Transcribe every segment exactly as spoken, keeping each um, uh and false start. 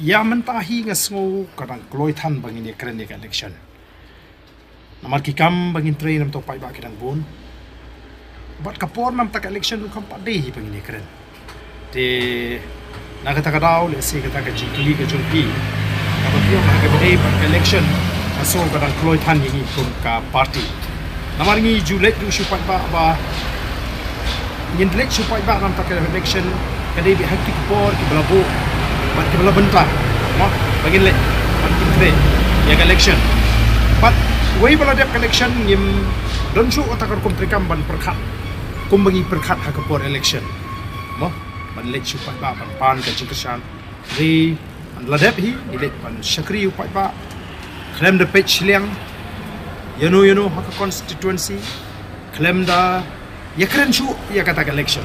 Ïa mynta hi nga sngew ka dang kloi than ba ngin ïa kren ïa ka election. Namar ki kam ba ngin trei namar u paidbah ki dang bun. Bad ka por namar ka election u kam pat dei hi ba ngin ïa kren. Te na kata ka daw lehse kata ka jingkylli ka jong phi, kaba phi ong ha kaba dei bad ka election, ka sngew ka dang kloi than ïa ngi kum ka party. Namar ngi ju leit ruh shu paidbah ba ngin leit shu paidbah namar ka election ka dei beit ha ki por kiba la buh bad kiba la bynta, mo, ba ngin leit ban trei ïa ka election. Bad wei ba la dep ka election ngim don shuh kata ka rukom treikam ban pyrkhat kumba ngi pyrkhat ha ka por election, mo, ban leit shu paidbah ban pan ka jingkyrshan. Ri, ban la dep hi ngi leit ban shakri u paidbah khlem da peit shiliang ïano ïano ha ka constituency, khlem da ïa kren shuh ïa kata ka election.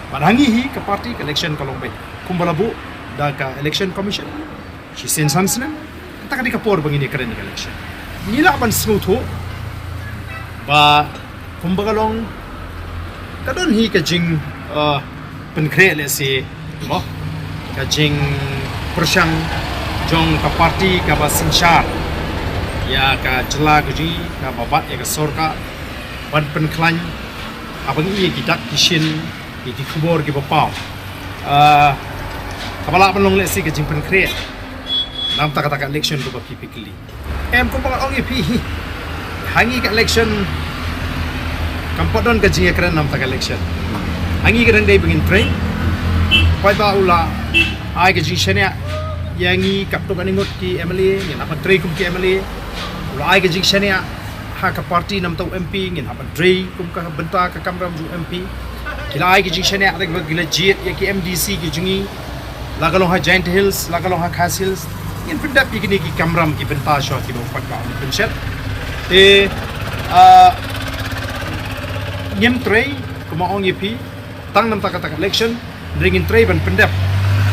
Bad ha ngi hi ka party ka election ka long beit kumba la buh da ka Election Commission shisien san snem. Kata ka dei ka por ba ngin ïa kren ïa ka election. Ngi lah ban sngewthuh ba kumba ka long ka don hi ka jing, uh, pynkhreh lehse, mo, ka jingpyrshang jong ka party kaba synshar ïa ka jylla ka jong ngi, kaba bat ïa ka sorkar, ban pynkhlaiñ haba ngi ïa ki dak ki shin, ïa ki khubor kiba paw. Ah, kaba lah ban long lehse ka jingpynkhreh namar kata ka election kaba phi phi kylli. Em, kumba nga ong ïa phi hi, ha ngi ka election kam pat don ka jingïakren namar ka election. Ha ngi ka dang dei ba ngin trei. Paidbah u la ai ka jingshaniah ïa ngi katto katne ngut ki M L A, ngin hap ban trei kum ki M L A. U la ai ka jingshaniah ha ka party namar u M P, ngin hap ban trei kum ka bynta ka kamram jong u M P. Ki la ai ka jingshaniah da kaba ki la jied ïa ki M D C ki jong ngi, la ka long ha Jaintia Hills, la ka long ha Khasi Hills. Ngin pyndep ïa kine ki kamram ki bynta shuwa kiba u paidbah u la pynshet. Te, ah, ngim trei, kumba ong ïa phi, tang namar kata ka election, hynrei ngin trei ban pyndep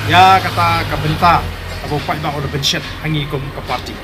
ïa kata ka bynta kaba u paidbah u la pynshet ha ngi kum ka party.